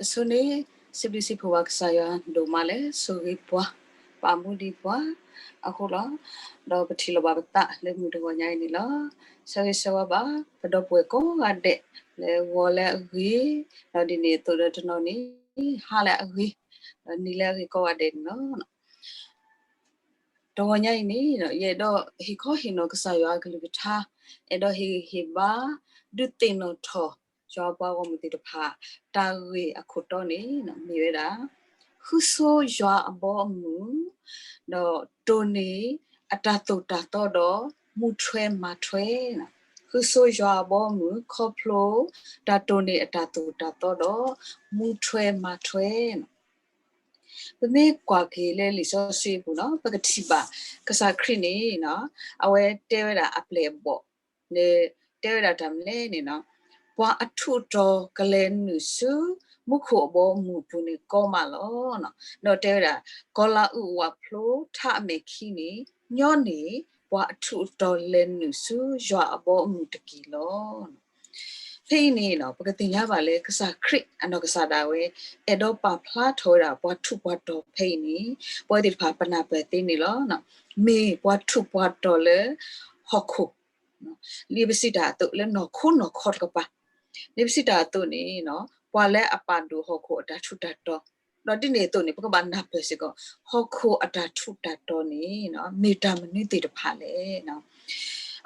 အဆိန့ၣ် စံးဘျုးစံးဖှိၣ်ဘၣ်ကစၢ်ယွၤဒိၣ်မးလၢ ဆိၣ်ဂ့ၤပှၤ ပာ်မူဒံးပှၤအဃိလီၤ. ဒီးပထံၣ်လိာ်ဘၣ်ပသးလၢမုၢ်တဂီၤညါအံၤန့ၣ်လီၤ. ဆၢဂ့ၤဆၢဝါဘၣ် ပဒီပုၢ်ဝဲၢ်ကိးဂၤဒဲး လၢဂီၤလၢအဂ့ၤ, ဒီးဒ်န့ၣ်အသိးဒီးတနီၤန့ၣ် ဟါလၢအဂ့ၤ, ဒီးနံၤလၢအဂ့ၤကိးဂၤဒဲးန့ၣ်လီၤ. တဂီၤညါအံၤန့ၣ် ယအဲၣ်ဒိးဟ့ၣ်ခီဟ့ၣ်နီၤကစၢ်ယွၤအကလုၢ်ကထါ, အဲၣ်ဒိးဟ့ၣ်ဂံၢ်ဟ့ၣ်ဘါ ဒုးသ့ၣ်နီၣ်ထီၣ် ယွၤအပှၤဂီၢ်မုၢ်သ့ၣ်တဖၣ် တၢ်ဂ့ၢ်အခိၣ်တီန့ၣ် မ့ၢ်ဝဲဒၣ် ဃုဆိယွၤအဘီအမုၢ်, ဒီးတိၢ်န့ၢ်အတၢ်သိၣ်တၢ်သီဒီး မူထွဲမၤထွဲ, ဃုဆိယွၤအဘီအမုၢ် ခီဖျိ တၢ်တိၢ်န့ၢ်အတၢ်သိၣ်တၢ်သီဒီး မူထွဲမၤထွဲ ပမ့ၢ်ကွၢ်က့ၤလၢလံာ်စီဆှံအပူၤနီၤ ပကထံၣ်ဘၣ် ကစၢ်ခရံာ်န့ၣ် အဝဲတဲဝဲဒၣ်အပျဲၢ်အဘီၣ်န့ၣ် တဲဝဲဒၣ်တၢ်မနုၤလဲၣ်န့ၣ်နီၤ, ပှၤအထူးအတီၤကလဲၤနုာ်ဆူ မူခိၣ်အဘီအမုၢ်အပူၤန့ၣ်ကီမးလီၤ. ဒီးတဲဝဲဒၣ် ကီၤလၤအုးဝၣ်ဖျိထါအမဲာ်ခံန့ၣ် ညီန့ၢ် ပှၤအထူးအတီၤလဲၤနုာ်ဆူယွၤအဘီအမုၢ်တက့ၢ်လီၤ. ဖဲအံၤန့ၣ် ပကသ့ၣ်ညါဘၣ်လၢကစၢ်ခရံာ်အနီၢ်ကစၢ်ဒၣ်ဝဲ အဲၣ်ဒိးပာ်ဖျါထီၣ်ဝဲဒၣ်ပှၤထူးပှၤတီၤဖဲအံၤန့ၣ် ပဝဲသ့ၣ်တဖၣ်ပနၢ်ပၢၢ်သ့န့ၣ်လီၤ. မ့ၢ်ပှၤထူးပှၤတီၤလၢဟီၣ်ခိၣ် လံာ်ပစံးတၢ်အသိးလၢနီၢ်ခိနီၢ်ခီတကပၤ, လံာ်ပစံးတၢ်အသိးန့ၣ် ပှၤလၢအပာ်ဒိၣ်ဟီၣ်ခိၣ်အတၢ်ထူးတၢ်တီၤ, ဒီးဒ်န့ၣ်အသိးန့ၣ် ပကဘၣ်နၢ်ပၢၢ်စ့ၢ်ကီး ဟီၣ်ခိၣ်အတၢ်ထူးတၢ်တီၤန့ၣ် မ့ၢ်တၢ်မနုၤသ့ၣ်တဖၣ်လဲၣ်.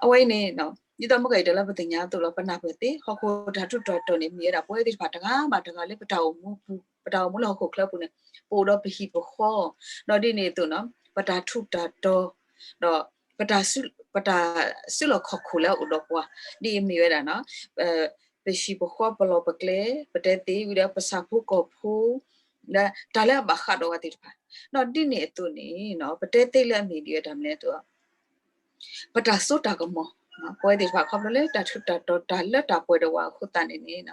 အဝဲအံၤန့ၣ် ဒ်သိးမုၢ်ဂီၤအံၤတလၢပသ့ၣ်ညါအသိးလီၤ ပနၢ်ပၢၢ်သ့ ဟီၣ်ခိၣ်အတၢ်ထူးတၢ်တီၤန့ၣ် မ့ၢ်ဝဲဒၣ်ပဝဲသ့ၣ်တဖၣ်တဂၤဘၣ်တဂၤလၢပတၢ်အိၣ်မူပူၤ, ပတၢ်အိၣ်မူလၢဟီၣ်ခိၣ်ချၢပူၤန့ၣ် ပအိၣ်ဒီးပဟံၣ်ပဃီ, ဒီးဒ်န့ၣ်အသိးနီၤ ပတၢ်ထူးတၢ်တီၤ, ဒီး ပတၢ်စုလီၢ်ခီၣ်ခိၣ်လၢအအိၣ်ဒီးပှၤ, ဒ်အံၤမ့ၢ်ဝဲဒၣ်နီၤ ပဟံၣ်ပဃီပလီၢ်ပကျဲ, ပတဲသ့ဝံၤဒီးပဆၣ်ဖိကီၢ်ဖိ, ဒီးတၢ်လၢအဘၣ်ဃးဒီးပှၤသ့ၣ်တဖၣ်, ဒီးဒ်န့ၣ်အသိးန့ၣ် ပတဲသ့လၢအမ့ၢ်ဒ်ဝဲတၢ်မနုၤလဲၣ်အသိး ပတၢ်စိတၢ်ကမီၤ, ပဝဲသ့ၣ်တဖၣ်ခီဖျိလၢတၢ်ထူးတၢ်တီၤ တၢ်လၢတၢ်ပှဲၤဒီးပှၤအဃိသတးန့ၣ်န့ၣ်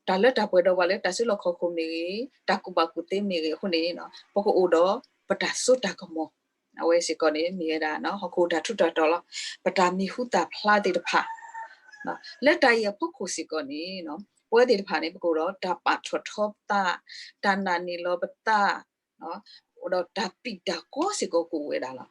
တၢ်လၢတၢ်ပှဲၤဒီးပှၤလၢတၢ်စုလီၢ်ခီၣ်ခိၣ်မ့ၢ်ဂ့ၤ, တၢ်ကူၣ်ဘၣ်ကူၣ်သ့မ့ၢ်ဂ့ၤအဃိန့ၣ် ပကအိၣ်ဒီးပတၢ်စိတၢ်ကမီၤ, အဝဲစ့ၢ်ကီးန့ၣ် မ့ၢ်ဝဲဒၣ် ဟီၣ်ခိၣ်တၢ်ထူးတၢ်တီၤလီၤ. ပတၢ်မံၤဟူသၣ်ဖျါသ့ၣ်တဖၣ် လၢတၢ်အံၤအဖီခိၣ်စ့ၢ်ကီးန့ၣ် ပဝဲသ့ၣ်တဖၣ်န့ၣ် ပကအိၣ်ဒီးတၢ်ပာ်ထီၣ်ထီပသး, တၢ်နာ်န့ၢ်လီၤပသး, ဒီးတၢ်ပံာ်တၢ်ကီစ့ၢ်ကီးကအိၣ်ဝဲဒၣ်လီၤ.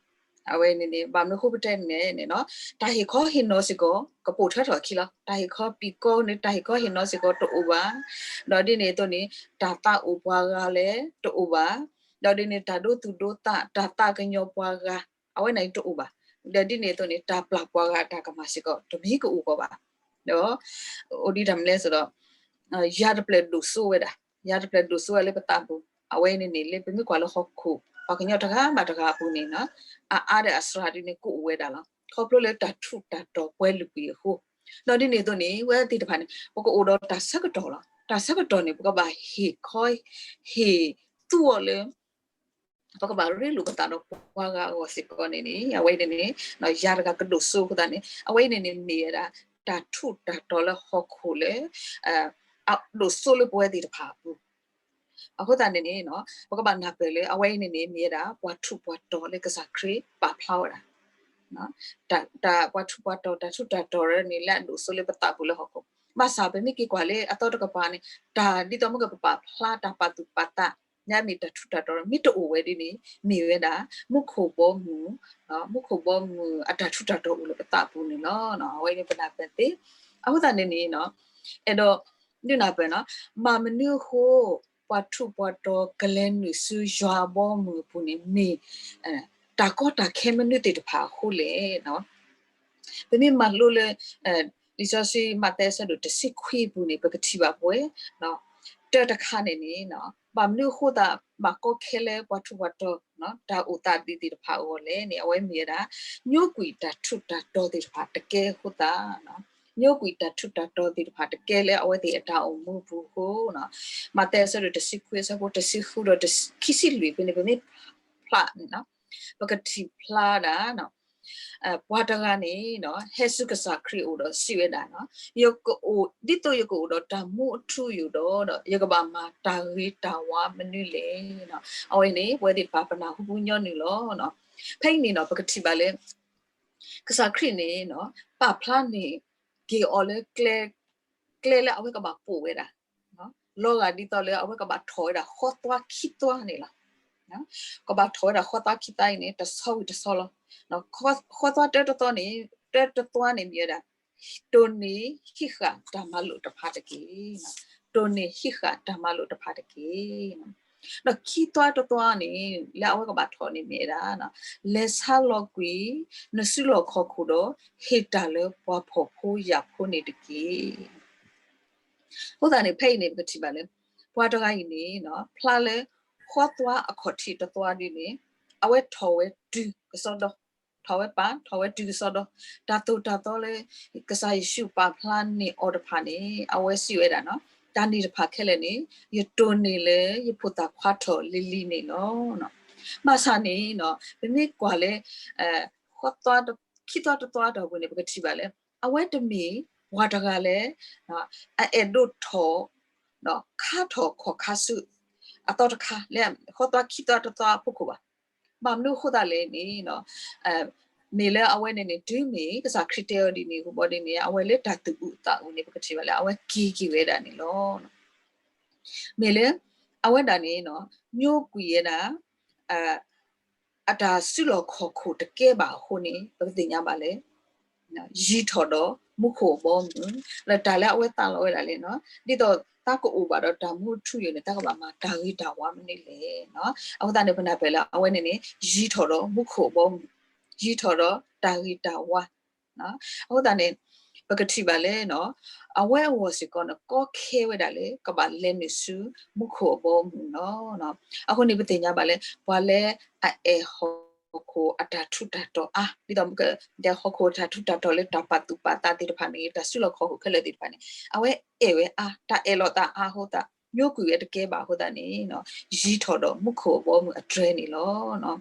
အဝဲန့ၣ်န့ၣ် ဘၣ်မနုၤအဃိပတဲန့ၣ်န့ၣ် တၢ်ဟ့ၣ်ခီဟ့ၣ်နီၤစ့ၢ်ကီး ကပိာ်ထွဲထီၣ်အခံလီၤ. တၢ်ဟ့ၣ်ခီပံာ်ကီန့ၣ် တၢ်ဟ့ၣ်ခီဟ့ၣ်နီၤစ့ၢ်ကီးတအိၣ်ဘၣ်, ဒီးဒ်န့ၣ်အသိးန့ၣ် တၢ်သးအိၣ်ပှၤဂၤလဲၣ်တအိၣ်ဘၣ်, ဒီးဒ်န့ၣ် တၢ်ဒိသူၣ်ဒိသး တၢ်သးကညီၤပှၤဂၤ အဝဲန့ၣ်တအိၣ်ဘၣ်, ဒီးဒ်န့ၣ်အသိးန့ၣ် တၢ်ပျၢ်ပှၤဂၤအတၢ်ကမၣ်စ့ၢ်ကီး တမ့ၢ်ကအိၣ်ကီးဘၣ်. ဒီး အိၣ်ဒ်တၢ်မနုၤလဲၣ်အသိးဒီး ယၤတပျဲၢ်ဒိၣ်စိဝဲဒၣ်, ယၤတပျဲၢ်ဒိၣ်စိဝဲလၢပသးပူၤ, အဝဲန့ၣ်န့ၣ် လၢပမ့ၢ်ကွၢ်လၢဟီၣ်ခိၣ် ပှၤကညီတဂၤဘၣ်တဂၤအပူၤန့ၣ် အအါဒီးအစှၤဒ်န့ၣ်ကအိၣ်ဝဲဒၣ်လီၤ. ခီဖျိလၢတၢ်ထူးတၢ်တီၤပှဲၤလုာ်ကွံာ်အဃိ, ဒီးဒ်န့ၣ်အသိးန့ၣ် ဝဲသ့ၣ်တဖၣ်န့ၣ် ပကအိၣ်ဒီးတၢ်ဆၢကတီၢ်လီၤ. တၢ်ဆၢကတီၢ်န့ၣ် ပကဘၣ်ဟ့ၣ်ခီ ဟ့ၣ်သူအီၤလၢ ပကဘၣ်ရ့လိာ်ပသးဒီးပှၤဂၤအဂီၢ်စ့ၢ်ကီးန့ၣ်န့ၣ် အဝဲန့ၣ်န့ၣ် ယၤတဂၤကဒိၣ်စိအဃိသတးန့ၣ် အဝဲအံၤန့ၣ်န့ၣ်မ့ၢ်ဝဲဒၣ် တၢ်ထူးတၢ်တီၤလၢဟီၣ်ခိၣ်လၢ အဒိၣ်စိလၢပဝဲသ့ၣ်တဖၣ်အပူၤ, အဃိသတးန့ၣ်န့ၣ် ပကဘၣ်နၢ်ပၢၢ်လၢ အဝဲအံၤန့ၣ်န့ၣ် မ့ၢ်ဝဲဒၣ် ပှၤထူးပှၤတီၤလၢကစၢ်ခရံာ်ပာ်ဖျါဝဲဒၣ် တၢ်ပှၤထူးပှၤတီၤ တၢ်ထူးတၢ်တီၤန့ၣ် လၢအဒိၣ်စိလၢပသးပူၤလၢဟီၣ်ခိၣ်, ဘၣ်ဆၣ်ပမ့ၢ်က့ၤကွၢ်လၢအသီတကပၤန့ၣ် တၢ်ဒ်သိးမ့ၢ်ကပာ်ဖျါတၢ်ပာ်သူၣ်ပာ်သး လၢအမ့ၢ်တၢ်ထူးတၢ်တီၤ မ့ၢ်တအိၣ်ဝဲဒ်န့ၣ် မ့ၢ်ဝဲဒၣ် မူခိၣ်ဘီမုၢ်, မူခိၣ်ဘီမုၢ်အတၢ်ထူးတၢ်တီၤအိၣ်လၢပသးပူၤန့ၣ်လီၤ. အဝဲန့ၣ်ပနၢ်ပၢၢ်သ့, အဃိသတးန့ၣ်န့ၣ် အဲၣ်ဒိး ဒုးနၢ်ပၢၢ်နီၤ, ဘၣ်မနုၤအဃိ ပှၤထူးပှၤတီၤကလဲၤနုာ်ဆူယွၤအဘီအမုၢ်အပူၤန့ၣ် မ့ၢ် တၢ်ကီတၢ်ခဲမနုၤသ့ၣ်တဖၣ်အဃိလဲၣ်. ပမ့ၢ်မၤလိလၢ လံာ်စီဆှံမးသဲအဆၢဒိၣ်တဆံခွံအပူၤန့ၣ် ပကထံၣ်ဘၣ်ပဝဲ တၢ်တခါန့ၣ်န့ၣ် ဘၣ်မနုၤအဃိသတး ဘၣ်ကီခဲလၢပှၤထူးပှၤတီၤ တၢ်အိၣ်သးဒ်သ့ၣ်တဖၣ်အဂီၢ်လဲၣ်န့ၣ် အဝဲမ့ၢ်ဝဲဒၣ် ညိကွံာ်တၢ်ထူးတၢ်တီၤသ့ၣ်တဖၣ်တကဲအဃိသတး ညိကွံာ်တၢ်ထူးတၢ်တီၤသ့ၣ်တဖၣ်တကဲလၢအဝဲသ့ၣ်အတၢ်အိၣ်မူအပူၤအဃိ မးသဲအဆၢဒိၣ်တဆံခွံအဆၢဖိတဆံဃုဒီးခံဆံလွံၢ်ဖဲန့ၣ် ပမ့ၢ်ဖျါန့ၣ် ပကထံၣ်ဖျါဒၣ် ပှၤတဂၤန့ၣ် ဟဲဆူကစၢ်ခရံာ်အအိၣ်ဒီးစံးဝဲဒၣ် ယကအိၣ် ဒ်သိးယကအိၣ်ဒီးတၢ်မူအထူအယိာ်ဒီး ယကဘၣ်မၤတၢ်ဂ့ၤတၢ်ဝါမနုၤလဲၣ်. အဝဲန့ၣ် ပဝဲသ့ၣ်တဖၣ်ပနၢ်ဟူပူၤညီနုၢ်လီၤ. ဖဲအံၤန့ၣ် ပကထံၣ်ဘၣ်လၢ ကစၢ်ခရံာ်န့ၣ် ပာ်ဖျါန့ၢ်က့ၤအီၤလၢ ကျဲလၢအဝဲကဘၣ်ပိာ်ဝဲဒၣ် လီၤဂာ်ဒ်သိးလၢအဝဲကဘၣ်ထီၣ်ဝဲဒၣ်ဃီသွါခံသွါန့ၣ်လီၤ. ကဘၣ်ထီၣ်ဝဲဒၣ်ဃီသွါခံသွါအံၤန့ၣ် တဆီဝံၤတဆီလီၤ. ဃီသွါတၢတသွါန့ၣ် တၢတသွါန့ၣ်မ့ၢ်ဝဲဒၣ် တိၢ်န့ၢ်ဟံးဃာ်တၢ်မၤလိာ်တဖၣ်တက့ၢ်. တိၢ်န့ၢ်ဟံးဃာ်တၢ်မၤလိာ်တဖၣ်တက့ၢ်. ဒီးခံသွါတသွါန့ၣ် လၢအဝဲကဘၣ်ထီၣ်န့ၣ်မ့ၢ်ဝဲဒၣ် လဲၤဆါလီၤကွံာ် နစုလီၢ်ခီၣ်ခိၣ်ဒီး ဟ့ၣ်တၢ်လၢပှၤဖှီၣ်ဖိယာ်ဖိန့ၣ်တက့ၢ်. အဃိသတးန့ၣ် ဖဲအံၤန့ၣ် ပကထံၣ်ဘၣ်လၢ ပှၤတဂၤအံၤန့ၣ် ဖျါလၢ ဃီသွါအခီၣ်ထံးတသွါဒ်န့ၣ် အဝဲထီၣ်ဝဲတုၤကစီဒီ, ထီၣ်ဝဲပာ် ထီၣ်ဝဲတုၤကစီဒီ, တၢ်သိၣ်တၢ်သီလၢ ကစၢ်ယ့ၣ်ၡူးပာ်ဖျါန့ၢ်အီၤတဖၣ်န့ၣ် အဝဲစံးဝဲဒၣ်, တၢ်န့ၣ်တဖၣ်ခဲလၢာ်န့ၣ် ယတိၢ်န့ၢ်လၢယဖိသၣ်ခွါထီၣ်လံၤလံၤန့ၣ်လီၤ. ဘၣ်ဆၣ်န့ၣ် ပမ့ၢ်ကွၢ်လၢ ခံသွါတသွါအတီၢ်ပူၤန့ၣ် ပကထံၣ်ဘၣ်လၢ အဝဲတမ့ၢ်ပှၤတဂၤလၢ အအဲၣ်ဒိးထီၣ် ခါထီၣ်ခီၣ်ခါဆူ အသီတခါလၢ ဃီသွါခံသွါတသွါအဖီခိၣ်ဘၣ်. ဘၣ်မနုၤအဃိသတးလဲၣ်န့ၣ် မ့ၢ်လၢအဝဲန့ၣ်န့ၣ် တုၤမ့ၢ်ကစၢ်ခရံာ်တဲအီၤဒ်န့ၣ်အဃိဘီဒ်န့ၣ် အဝဲလၢတၢ်သူၣ်အုးသးအုးန့ၣ် ပကထံၣ်ဘၣ်လၢအဝဲက့ၤက့ၤဝဲဒၣ်န့ၣ်လီၤ. မ့ၢ်လၢ အဝဲဒၣ်န့ၣ် ညိကွံာ်ဝဲဒၣ် အတၢ်စုလီၢ်ခီၣ်ခိၣ်တကဲဘၣ်အဃိန့ၣ် ပကသ့ၣ်ညါဘၣ်လၢ ယံၤထီၣ်ဒီးမူခိၣ်အဘီအမုၢ် လၢတၢ်လၢအဝဲသးလီဝဲဒၣ်လဲၣ်န့ၣ် ဒ်သိးတၢ်ကအိၣ်ဘၣ်ဒီးတၢ်မူအထူအယိာ်န့ၣ် တၢ်ကဘၣ်မၤတၢ်ဂ့ၤတၢ်ဝါမနုၤလဲၣ်န့ၣ်. အဃိသတးန့ၣ် ပနၢ်ပၢၢ်လၢအဝဲန့ၣ်န့ၣ် ယံၤထီၣ်ဒီးမူခိၣ်အဘီအမုၢ်, ယံၤထီၣ်ဒီးတၢ်ဂ့ၤတၢ်ဝါ အဃိသတးန့ၣ် ပကထံၣ်ဘၣ်လၢ အဝဲအဂီၢ်စ့ၢ်ကီးန့ၣ် ကီခဲဝဲဒၣ်လၢ ကဘၣ်လဲၤနုာ်ဆူမူခိၣ်အဘီအမုၢ်လီၤ. အဃိန့ၣ် ပသ့ၣ်ညါဘၣ်လၢ ပှၤလၢအအဲၣ်ဟီၣ်ခိၣ်အတၢ်ထူးတၢ်တီၤအါ ဒ်သိး ဟီၣ်ခိၣ်အတၢ်ထူးတၢ်တီၤလၢတၢ်ပာ်သူၣ်ပာ်သးသ့ၣ်တဖၣ်န့ၣ် တၢ်စုလီၢ်ခီၣ်ခိၣ်ခဲလၢာ်သ့ၣ်တဖၣ်န့ၣ် အဝဲအဲၣ်ဝဲအါ တၢ်အဲၣ်လီၤသးအါအဃိသတး ညိကွံာ်ဝဲတကဲဘၣ်အဃိသတးန့ၣ် ယံၤထီၣ်ဒီးမူခိၣ်အဘီအမုၢ်အတြဲၤန့ၣ်လီၤ.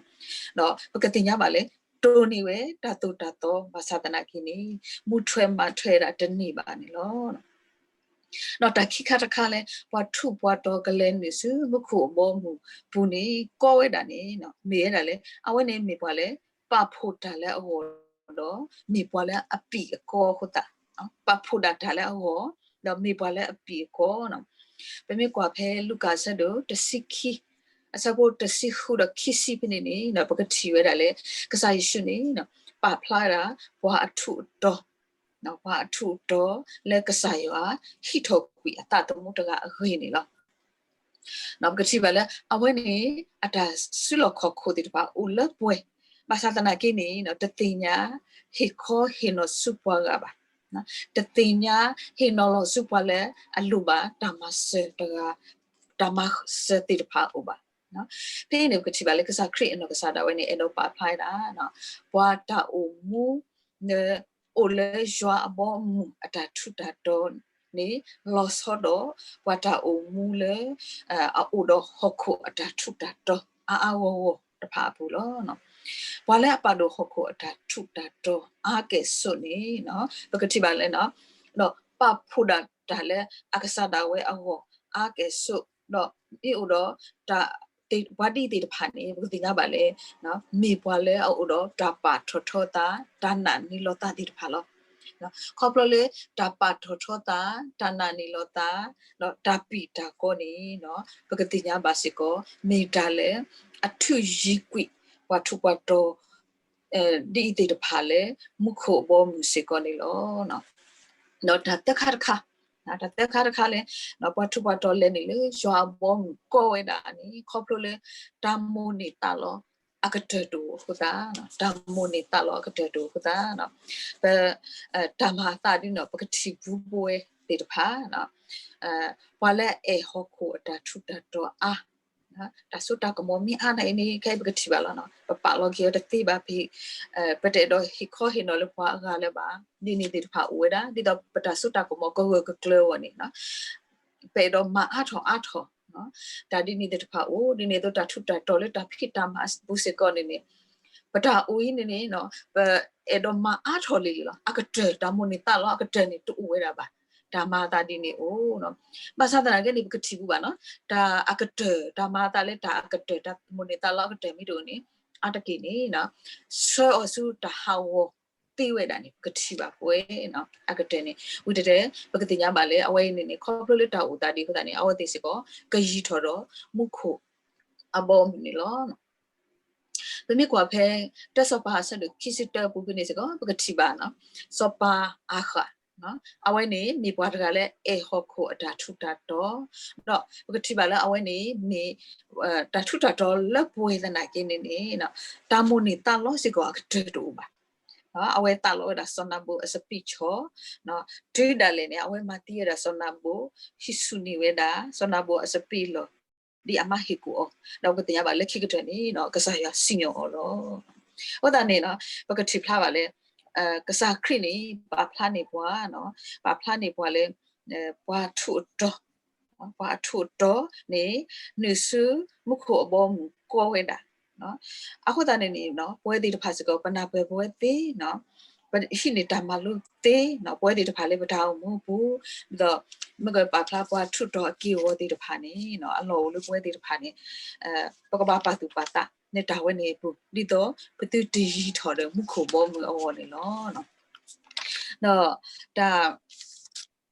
ဒီးပကသ့ၣ်ညါဘၣ်လၢ တိၢ်န့ၢ်ဝဲတၢ်သိၣ်တၢ်သီဘၣ်ဆၣ်သနာ်က့န့ၣ် မူထွဲမၤထွဲဒၣ်တန့ၢ်ဘၣ်န့ၣ်လီၤ. ဒီးတၢ်ခံခါတခါလၢ ပှၤထူးပှၤတီၤကလဲၤနုာ်ဆူမူခိၣ်အဘီအမုၢ်ပူၤန့ၣ် ကီဝဲဒၣ်န့ၣ် မ့ၢ်ဝဲဒၣ်လၢ အဝဲန့ၣ်မ့ၢ်ပှၤလၢ ပာ်ဖှိၣ်တၢ်လၢအဂီၢ်ဒီး မ့ၢ်ပှၤလၢအပံာ်အကီအဃိသတး ပာ်ဖှိၣ်ဒၣ်တၢ်လၢအဂီၢ် ဒီးမ့ၢ်ပှၤလၢအပံာ်အကီန့ၣ်. ပမ့ၢ်ကွၢ်ဖဲလူၤကၣ်အဆၢဒိၣ်တဆံခံ အဆၢဖိတဆံဃုဒီးခံဆံဖဲန့ၣ်န့ၣ် ပကထံၣ်ဝဲဒၣ်လၢ ကစၢ်ယ့ၣ်ၡူးန့ၣ် ပာ်ဖျါဝဲဒၣ် ပှၤအထူးအတီၤ ပှၤအထူးအတီၤလၢကစၢ်ယွၤ ဟံးထီၣ်ကွံာ်အသးသမူတဂၤအဂ့ၢ်န့ၣ်လီၤ. ပကထံၣ်ဘၣ်လၢ အဝဲန့ၣ် အတၢ်စုလီၢ်ခီၣ်ခိၣ်သ့ၣ်တဖၣ်အိၣ်လၢပှဲၤ ဘၣ်ဆၣ်သနာ်က့န့ၣ် တသ့ၣ်ညါဟ့ၣ်ခီဟ့ၣ်နီၤဆူပှၤဂၤဘၣ်. တသ့ၣ်ညါဟ့ၣ်နီၤလီၤဆူပှၤလၢအလိၣ်ဘၣ်တၢ်မၤစၢၤတဂၤ တၢ်မၤစၢၤသ့ၣ်တဖၣ်အအိၣ်ဘၣ်. ဖဲအံၤန့ၣ် ပကထံၣ်ဘၣ်လၢကစၢ်ခရံာ်အနီၢ်ကစၢ်ဒၣ်ဝဲန့ၣ် အဲၣ်ဒိးပာ်ဖျါဝဲဒၣ် ပှၤတၢ်အိၣ်မူ အိၣ်လၢယွၤအဘီအမုၢ်အတၢ်ထူးတၢ်တီၤန့ၣ် လီၤဆီဒီး ပှၤတၢ်အိၣ်မူလၢ အအိၣ်ဒီးဟီၣ်ခိၣ်အတၢ်ထူးတၢ်တီၤအါအါဂီၢ်ဂီၢ်တဖၣ်အပူၤလီၤ. ပှၤလၢအပာ်ဒိၣ်ဟီၣ်ခိၣ်အတၢ်ထူးတၢ်တီၤအါကဲၣ်ဆိးန့ၣ် ပကထံၣ်ဘၣ်လၢ ဒီးပာ်ဖှိၣ်ဒၣ်တၢ်လၢအကစၢ်ဒၣ်ဝဲအဂီၢ်အါကဲၣ်ဆိး ဒီးမ့ၢ်အိၣ်ဒီး ပှၤဒ်အံၤသ့ၣ်တဖၣ်န့ၣ် ပကသ့ၣ်ညါဘၣ်လၢ မ့ၢ်ပှၤလၢအအိၣ်ဒီးတၢ်ပာ်ထီၣ်ထီသး တၢ်နာ်န့ၢ်လီၤသးသ့ၣ်တဖၣ်လီၤ. ခီဖျိလၢတၢ်ပာ်ထီၣ်ထီသး တၢ်နာ်န့ၢ်လီၤသး ဒီးတၢ်ပံာ်တၢ်ကီန့ၣ် ပကသ့ၣ်ညါဘၣ်စ့ၢ်ကီး မ့ၢ်တၢ်လၢ အထုးယံၤကွံာ် ပှၤထူးပှၤတီၤ ဒ်အံၤသ့ၣ်တဖၣ်လၢ မူခိၣ်အဘီအမုၢ်စ့ၢ်ကီးန့ၣ်လီၤ. ဒီးတၢ်သၢခါတခါ တၢ်သၢခါတခါလၢ ပှၤထူးပှၤတီၤလဲၤနုာ်လၢယွၤအဘီအမုၢ်ကီဝဲဒၣ်န့ၣ် ခီဖျိလၢ တၢ်မိၣ်န့ၢ်သးလီအကတၢၢ်တအိၣ်အဃိသတး, တၢ်မိၣ်န့ၢ်သးလီအကတၢၢ်တအိၣ်အဃိသတး, ပ တၢ်မၤအသးဒ်န့ၣ် ပကထံၣ်ဘူးပဝဲသ့ၣ်တဖၣ် ပှၤလၢအအဲၣ်ဟီၣ်ခိၣ်အတၢ်ထူးတၢ်တီၤအါ တၢ်စိတၢ်ကမီၤမ့ၢ်အါန့ၣ်န့ၣ် ခဲအံၤပကထံၣ်ဘၣ်လီၤ. ပပာ်လီၤက့ၤအီၤတသ့ဘၣ်ဖဲ ပတအဲၣ်ဒိးဟ့ၣ်ခီဟ့ၣ်နီၤလၢပှၤအဂၤလၢၤဘၣ် ဒ်န့ၣ်သ့ၣ်တဖၣ်အိၣ်ဝဲဒၣ် ဒ်သိးပတၢ်စိတၢ်ကမီၤကဂၢၢ်ကကျၢၤအဂီၢ်န့ၣ် ပအဲၣ်ဒိးမၤအါထီၣ်အါထီၣ် တၢ်ဒ်န့ၣ်သ့ၣ်တဖၣ်အိၣ် ဒ်န့ၣ်အသိးတၢ်ထူးတၢ်တီၤလၢတၢ်ဖံးတၢ်မၤပူၤစ့ၢ်ကီးန့ၣ်န့ၣ် ပတၢ်အိၣ်အံၤန့ၣ်န့ၣ် ပအဲၣ်ဒိးမၤအါထီၣ်လံလံလီၤ. အကတၢၢ် တၢ်မိၣ်န့ၢ်သးလီအကတၢၢ်န့ၣ် တအိၣ်ဝဲဒၣ်ဘၣ်. တၢ်မၤအသးဒ်န့ၣ်အိၣ် ဘၣ်ဆၣ်သနာ်က့န့ၣ် ပကထံၣ်ဘူးဘၣ်နီၤ တၢ်အကတၢၢ် တၢ်မၤအသးလၢတၢ်အကတၢၢ် တၢ်မိၣ်န့ၢ်သးလီအကတၢၢ်မ့ၢ်တအိၣ်န့ၣ် အါတက့ၢ်န့ၣ် ဆှၢအီၤဆူတၢ်ဟးဂီၤ ပှၤသ့ဝဲဒၣ်န့ၣ် ပကထံၣ်ဘၣ်ကွဲးနီၤ အကတၢၢ်န့ၣ် ဝံၤတတဲ ပကသ့ၣ်ညါဘၣ်လၢအဝဲအံၤန့ၣ်န့ၣ် ခီဖျိလၢတၢ်အိၣ်သးဒ်အဃိသတးန့ၣ် အဝဲသ့ၣ်စ့ၢ်ကီး ကယံၤထီၣ်ဒီးမူခိၣ်အဘီအမုၢ်န့ၣ်လီၤ. ပမ့ၢ်ကွၢ်ဖဲ တၢစီၤပၤအဆၢဒိၣ်ခံဆံတၢအပူၤဖဲန့ၣ်စ့ၢ်ကီး ပကထံၣ်ဘၣ်နီၤ စီၤပၤအၤဃး အဝဲန့ၣ်မ့ၢ်ပှၤတဂၤလၢအဲၣ်ဟီၣ်ခိၣ်အတၢ်ထူးတၢ်တီၤ, ဒီးပကထံၣ်ဘၣ်လၢအဝဲန့ၣ်မ့ၢ် တၢ်ထူးတၢ်တီၤလၢပှဲၤသနာ်က့န့ၣ်န့ၣ် တၢ်မိၣ်န့ၢ်သးလီစ့ၢ်ကီးအကတၢၢ်တအိၣ်ဘၣ်. အဝဲသးလီဝဲဒၣ်စီၤနၤဘူၤအစပံးဆီ, တုၤဒၣ်လဲာ်န့ၣ် အဝဲမၤသံဝဲဒၣ်စီၤနၤဘူၤ, ဟံးဆူၣ်န့ၢ်ဝဲဒၣ် စီၤနၤဘူၤအစပံးလီၢ် ဒ်အမၤဟ့ၣ်ကူၣ်အီၤ, ဒီးပကသ့ၣ်ညါဘၣ်လၢခံကတၢၢ်န့ၣ် ကစၢ်ယွၤစံၣ်ညီၣ်အီၤလီၤ. အဃိသတးန့ၣ် ပကထံၣ်ဖျါဘၣ်လၢ ကစၢ်ခရံာ်န့ၣ် ပာ်ဖျါန့ၢ်ပှၤ, ပာ်ဖျါန့ၢ်ပှၤလၢ ပှၤထူးအတီၤ, ပှၤအထူးအတီၤန့ၣ် နုာ်ဆူမူခိၣ်အဘီအမုၢ်ကိးဝဲဒၣ်. အဃိသတးန့ၣ်န့ၣ် ပဝဲသ့ၣ်တဖၣ်စ့ၢ်ကီး ပနၢ်ပၢၢ်ပဝဲသ့ၣ် ပဟံးန့ၢ်တၢ်မၤလိသ့ ပဝဲသ့ၣ်တဖၣ်လၢပတၢ်အိၣ်မူအပူၤ, ဒီးမ့ၢ်ကပာ်ဖျါပှၤထူးတီၤအက့ၢ်အဂီၤသ့ၣ်တဖၣ်န့ၣ် အလီၢ်အိၣ်လၢပဝဲသ့ၣ်တဖၣ်န့ၣ် ပကဘၣ်ပာ်သူၣ်ပာ်သးန့ၣ်တၢ်ဝဲန့ၣ်အပူၤ ဒ်သိးပသုတယံၤထီၣ်ဒီးမူခိၣ်ဘီမုၢ်အဂီၢ်န့ၣ်လီၤ. ဒီးတၢ်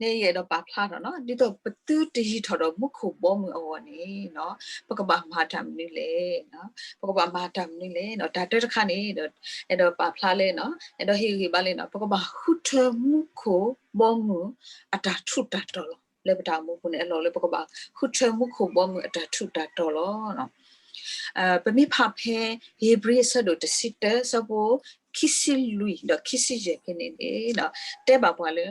န့ၣ်ယအဲၣ်ဒိးပာ်ဖျါထီၣ်နီၤ ဒ်သိးပသုတယံၤထီၣ်ဒီးမူခိၣ်ဘီမုၢ်အဂီၢ်န့ၣ် ပကဘၣ်မၤတၢ်မနုၤလဲၣ်, ပကဘၣ်မၤတၢ်မနုၤလဲၣ်. တၢ်တၢတခါန့ၣ် အဲၣ်ဒိးပာ်ဖျါလၢ အဲၣ်ဒိးဟ့ၣ်ဂံၢ်ဘါလၢ ပကဘၣ်ဃုထၢမူခိၣ်ဘီမုၢ်အတၢ်ထူးတၢ်တီၤလီၤ. လၢပတၢ်အိၣ်မူပူၤန့ၣ် အလီၢ်လၢပကဘၣ်ဃုထၢမူခိၣ်ဘီမုၢ်အတၢ်ထူးတၢ်တီၤလီၤ. ပမ့ၢ်ဖးဖဲ ဧ့ၤဘြံၤအဆၢဒိၣ်တဆံတၢ ဆၢဖိခံဆံလွံၢ်ဒီးခံဆံယဲၢ်ဖဲန့ၣ်န့ၣ် တဲဘၣ်ပှၤလၢ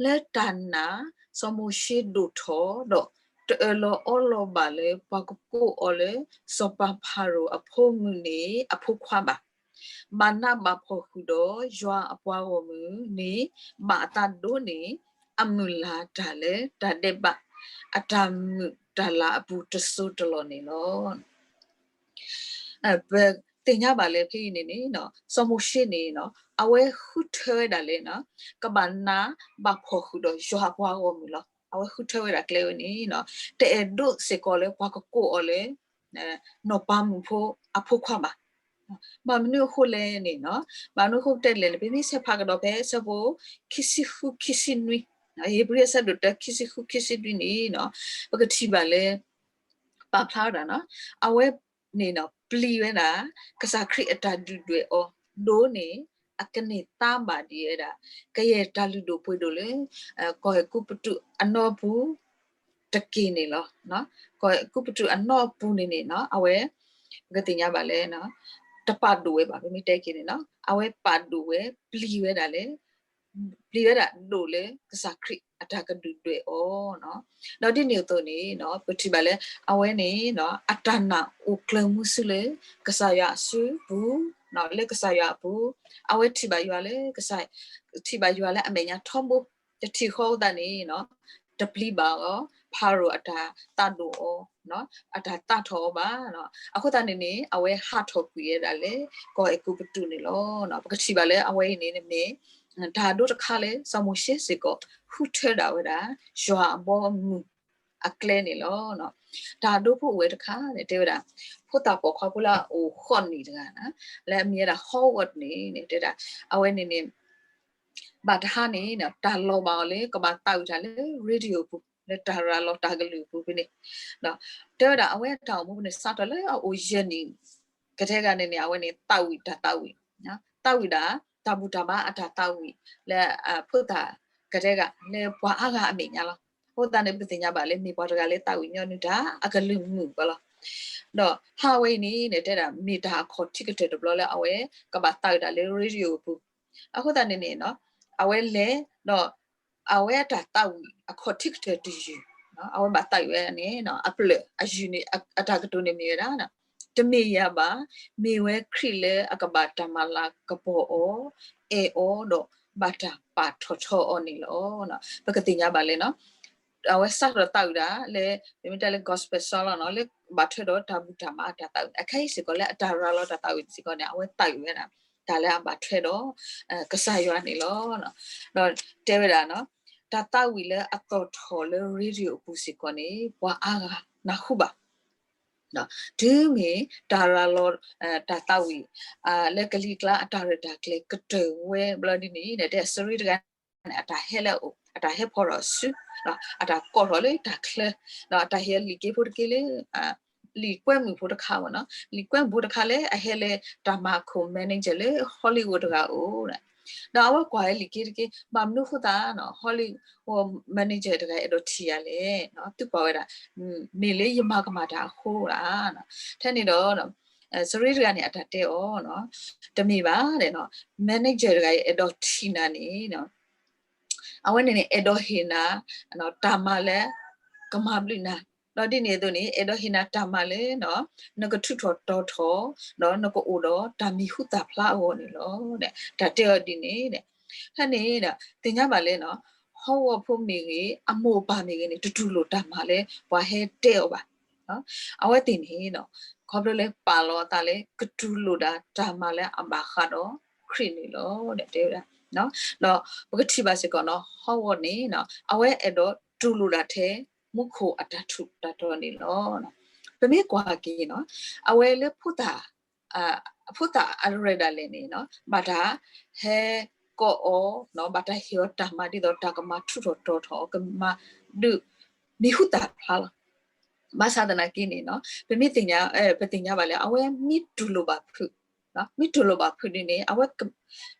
လၢတၢ်နာ် စီၤမိၤၡ့ဒိၣ်ထီၣ်ဒီး တအၢၣ်လီၤအီလီၤဘၣ်လၢ ပှၤကကိးအီၤလၢ စီၤပၤဖၤရိၤအဖိမုၣ်န့ၣ် အဖိခွါဘၣ်. ဘၣ်နးဘၣ်ဖှီၣ်ဃုာ်ဒီးယွၤအပှၤဂီၢ်မုၢ်န့ၣ် ဘၣ်အသးဒိၣ်န့ၢ် အမုၢ်လၢ်တၢ်လၢတၢ်ဒဲးဘး အတၢ်မုာ်တၢ်လၤအပူၤတစိၤတလီၢ်န့ၣ်လီၤ. ပသ့ၣ်ညါဘၣ်လၢဖဲအံၤန့ၣ်န့ၣ် စီၤမိၤၡ့န့ၣ် အဝဲဃုထၢဝဲဒၣ်လၢ ကဘၣ်နးဘၣ်ဖှီၣ်ဃုာ်ဒီးယွၤအပှၤဂီၢ်မုၢ်လီၤ. အဝဲဃုထၢဝဲဒၣ်ကျဲဝဲန့ၣ် တအဲၣ်ဒိးစ့ၢ်ကီးလၢပှၤကကိးအီၤလၢ နီၢ်ပၤမုၣ်ဖိအဖိခွါဘၣ်. ဘၣ်မနုၤအဃိလဲၣ်န့ၣ် ဘၣ်မနုၤအဃိတဲလဲၣ်န့ၣ် ပမ့ၢ်ဆဲးဖးကဒီးဖဲဆၢဖိ ခံဆံဃု ခံဆံနွံ, ဧ့ၤဘြံၤအဆၢဒိၣ်တၢ ခံဆံဃု ခံဆံနွံန့ၣ် ပကထံၣ်ဘၣ်လၢ ပာ်ဖျါဝဲဒၣ် အဝဲန့ၣ်ပျံၤဝဲဒၣ် ကစၢ်ခရံာ်အတၢ်ဒုၣ်ဒွဲၣ်အီၤ ဒိၣ်န့ၢ် အကန့ၢ်သါဘၣ်ဒံးဝဲဒၣ် ကယဲၢ်တၢ်လုၢ်ဒိၣ်ပှ့ၤဒိၣ်လၢ ကီၢ်အဲၤကူပတူးအနီၢ်ပူၤ တက့ၢ်န့ၣ်လီၤ. ကီၢ်အဲၤကူပတူးအနီၢ်ပူၤန့ၣ်န့ၣ် အဝဲ ပကသ့ၣ်ညါဘၣ်လၢ တပာ်ဒိၣ်ဝဲဘၣ် ပမ့ၢ်တဲက့ၤန့ၣ် အဝဲပာ်ဒိၣ်ဝဲ ပျံၤဝဲဒၣ်လၢ ပျံၤဝဲဒၣ်ဒိၣ်လၢကစၢ်ခရံာ်အတၢ်ကဒုၣ်ဒွဲၣ်အီၤ, ဒီးဒ်န့ၣ်အသိးန့ၣ် ပထံၣ်ဘၣ်လၢ အဝဲန့ၣ် အတၢ်နာ်အိၣ်ကျၢၤမူဆူလၢ ကစၢ်ယွၤအစုပူၤ, လၢကစၢ်ယွၤအပူၤ, အဝဲထံၣ်ဘၣ်ယွၤလၢ ထံၣ်ဘၣ်ယွၤလၢအမဲာ်ညါထီဘိ, တထံၣ်ဃီအသးန့ၣ် တပျံၤဘၣ်အီၤ ဖၤရိၤအတၢ်သးဒိၣ်အီၤ, အတၢ်သးထီၣ်အီၤဘၣ်. အဃိသတးန့ၣ်န့ၣ် အဝဲဟးထီၣ်ကွံာ်ဝဲဒၣ်လၢ ကီၢ်အဲၤကူပတူးန့ၣ်လီၤ. ပကထံၣ်ဘၣ်လၢအဝဲအံၤန့ၣ်မ့ၢ် တၢ်ဒိတခါလၢ စီၤမိၤၡ့စ့ၢ်ကီး ဃုထၢဒၣ်ဝဲဒၣ် ယွၤအဘီအမုၢ်အကျဲန့ၣ်လီၤ. တၢ်ဒိဖိအိၣ်ဝဲတခါန့ၣ် တဲဝဲဒၣ် ဖိသၣ်ပိာ်ခွါဖိလၢအအိၣ်ဃိးနံၣ်တဂၤ လၢအမံၤဝဲဒၣ် Howard န့ၣ် တဲဝဲဒၣ် အဝဲန့ၣ်န့ၣ် ဘၣ်တဟါန့ၣ် တၢ်လီၤဘၣ်အီၤလၢ ကဘၣ်သးဝံၣ်တၢ်လၢ radio အပူၤ လၢတၢ်ရၤလီၤတၢ်ကလုၢ်အပူၤဖဲန့ၣ်, တဲဝဲဒၣ် အဝဲအတၢ်အိၣ်မူဖဲန့ၣ် စးထီၣ်လၢအအိၣ်ယဲၢ်နံၣ် ကထဲဂၤန့ၣ်န့ၣ် အဝဲန့ၣ် သးဝံၣ်တၢ်သးဝံၣ်, သးဝံၣ်ဒၣ် တၢ်ဘူၣ်တၢ်ဘါအတၢ်သးဝံၣ် လၢအဖိသၣ်ကထဲဂၤ လၢပှၤအါဂၤအမဲာ်ညါလီၤ. အဃိသတးန့ၣ် ပသ့ၣ်ညါဘၣ်လၢ မ့ၢ်ပှၤတဂၤလၢသးဝံၣ်ညီနုၢ်တၢ် အကလုၢ်မုာ်ပှၤလီၤ. ဒီးဟးဝဲအံၤန့ၣ်န့ၣ် တဲဒၣ် မ့ၢ်တၢ်အခီၣ်ထံးကတၢၢ်တဘျီလၢအဝဲ ကဘၣ်သးဝံၣ်တၢ်လၢ radio အပူၤ, အဃိသတးန့ၣ်န့ၣ် အဝဲလဲၤဒီး အဝဲအတၢ်သးဝံၣ်အခီၣ်ထံးကတၢၢ်တယုၢ်, အဝဲဘၣ်သးဝံၣ်ဝဲန့ၣ် အပျၢၢ်အယုၢ်န့ၣ် အတၢ်ကတိၤန့ၣ်မ့ၢ်ဝဲဒၣ် တမ့ၢ်ယၤဘၣ်, မ့ၢ်ဝဲခရံာ်လၢအကဘၣ်တၢ်မၤလၤကပီၤအီၤ, အဲၣ်အီၤဒီးဘၣ်တၢ်ပာ်ထီၣ်ထီအီၤန့ၣ်လီၤ. ပကသ့ၣ်ညါဘၣ်လၢ အဝဲစးထီၣ်သးဝံၣ်ဒၣ်လၢ ပမ့ၢ်တဲလၢ gospel song လီၤနီၤ လၢဘၣ်ထွဲဒီးတၢ်ဘူၣ်တၢ်ဘါအတၢ်သးဝံၣ် အခဲအံၤစ့ၢ်ကီးလၢအတၢ်ရၤလီၤတၢ်သးဝံၣ်စ့ၢ်ကီးန့ၣ် အဝဲသးဝံၣ်ဝဲဒၣ် တၢ်လၢအဘၣ်ထွဲဒီး ကစၢ်ယွၤန့ၣ်လီၤ. ဒီးတဲဝဲဒၣ် တၢ်သးဝံၣ်လၢအသီၣ်ထီၣ်လၢ radio အပူၤစ့ၢ်ကီးန့ၣ် ပှၤအါဂၤနၢ်ဟူဘၣ်. တုၤမ့ၢ်တၢ်ရၤလီၤ တၢ်သးဝံၣ် လၢကလံၤကျါအတၢ်ရဲၣ်တၢ်ကျဲၤကတၢၢ်ဝဲဘျီဒ်န့ၣ် တဲစရ့တဂၤန့ၣ် အတၢ်ဟဲလၢအအိၣ် အတၢ်ဟဲဖီၣ်ထီၣ်စု အတၢ်ကိးထီၣ်လၢတၢ်ချၢ ဒီးအတၢ်ဟဲလံာ်က့ဖိတက့လၢ လံာ်ကွဲမုာ်ဖိတခါဝဲနီၤ လံာ်ကွဲမုာ်ဖိတခါလၢအဟဲလၢတၢ်မၤခိၣ် manager လၢ Hollywood တဂၤအိၣ် ဒီးအဝဲကွၢ်ဝဲလံာ်က့တက့ ဘၣ်မနုၤဃိသတးနီၤ Hollywood manager တဂၤအဲၣ်ဒိးထံၣ်ယၤလဲၣ် သုကွၢ်ဝဲဒၣ် မ့ၢ်လၢယမၤကမၣ်တၢ်အဃိဧါ ထဲန့ၣ်ဒီး စရ့တဂၤန့ၣ် အတၢ်တဲအီၤ တမ့ၢ်ဘၣ် manager တဂၤအံၤအဲၣ်ဒိးထံၣ်နၤန့ၣ် အဝဲန့ၣ်န့ၣ် အဲၣ်ဒိးဟ့ၣ်နၤ တၢ်မၤလၢ ကမၤဘျုးနၤ ဒီးဒ်န့ၣ်အသိးန့ၣ် အဲၣ်ဒိးဟ့ၣ်နၤတၢ်မၤလၢ နကထူးထီၣ်တီၤထီၣ် ဒီးနကအိၣ်ဒီးတၢ်မံၤဟူသၣ်ဖျါအဂီၢ်န့ၣ်လီၤ. တၢ်တဲအီၤဒ်န့ၣ် ဖဲန့ၣ်ဒီး သ့ၣ်ညါဘၣ်လၢ ဟီၣ်ဝီဖိမ့ၢ်ဂ့ၤ အမိၢ်အပၢ်မ့ၢ်ဂ့ၤန့ၣ် တတူၢ်လိာ်တၢ်မၤလၢပှၤဟဲတဲအီၤဘၣ်. အဝဲသ့ၣ်န့ၣ် ခီဖျိလၢပာ်လီၤအသးလၢ ကတူၢ်လိာ်ဒၣ်တၢ်မၤလၢအဘၣ်ဃးဒီးခရံာ်န့ၣ်လီၤ တဲဝဲဒၣ်. ဒီးပကထံၣ်ဘၣ်စ့ၢ်ကီးနီၤ ဟီၣ်ဝီန့ၣ် အဝဲအဲၣ်ဒိးတူၢ်လိာ်ဒၣ်ထဲ မူခိၣ်အတၢ်ထူးတၢ်တီၤန့ၣ်လီၤ. ပမ့ၢ်ကွၢ်က့ၤနီၤ အဝဲလၢ ဖိသၣ်အရဲၣ်ဒၣ်လဲာ်န့ၣ် ဘၣ်တၢ်ဟဲကိးအီၤ ဘၣ်တၢ်ဟ့ၣ်အီၤတၢ်မၤဒ်သိးတၢ်ကမၤထူးထီၣ်တီၤထီၣ် ကမၤဒုးမံၤဟူသၣ်ဖျါလီၤ. ဘၣ်ဆၣ်သနာ်က့န့ၣ် ပမ့ၢ်သ့ၣ်ညါ ပသ့ၣ်ညါဘၣ်လၢ အဝဲမ့ၢ်တူၢ်လိာ်ဘၣ်ဖုး မ့ၢ်တူၢ်လိာ်ဘၣ်ဖုးဒ်န့ၣ် အဝဲ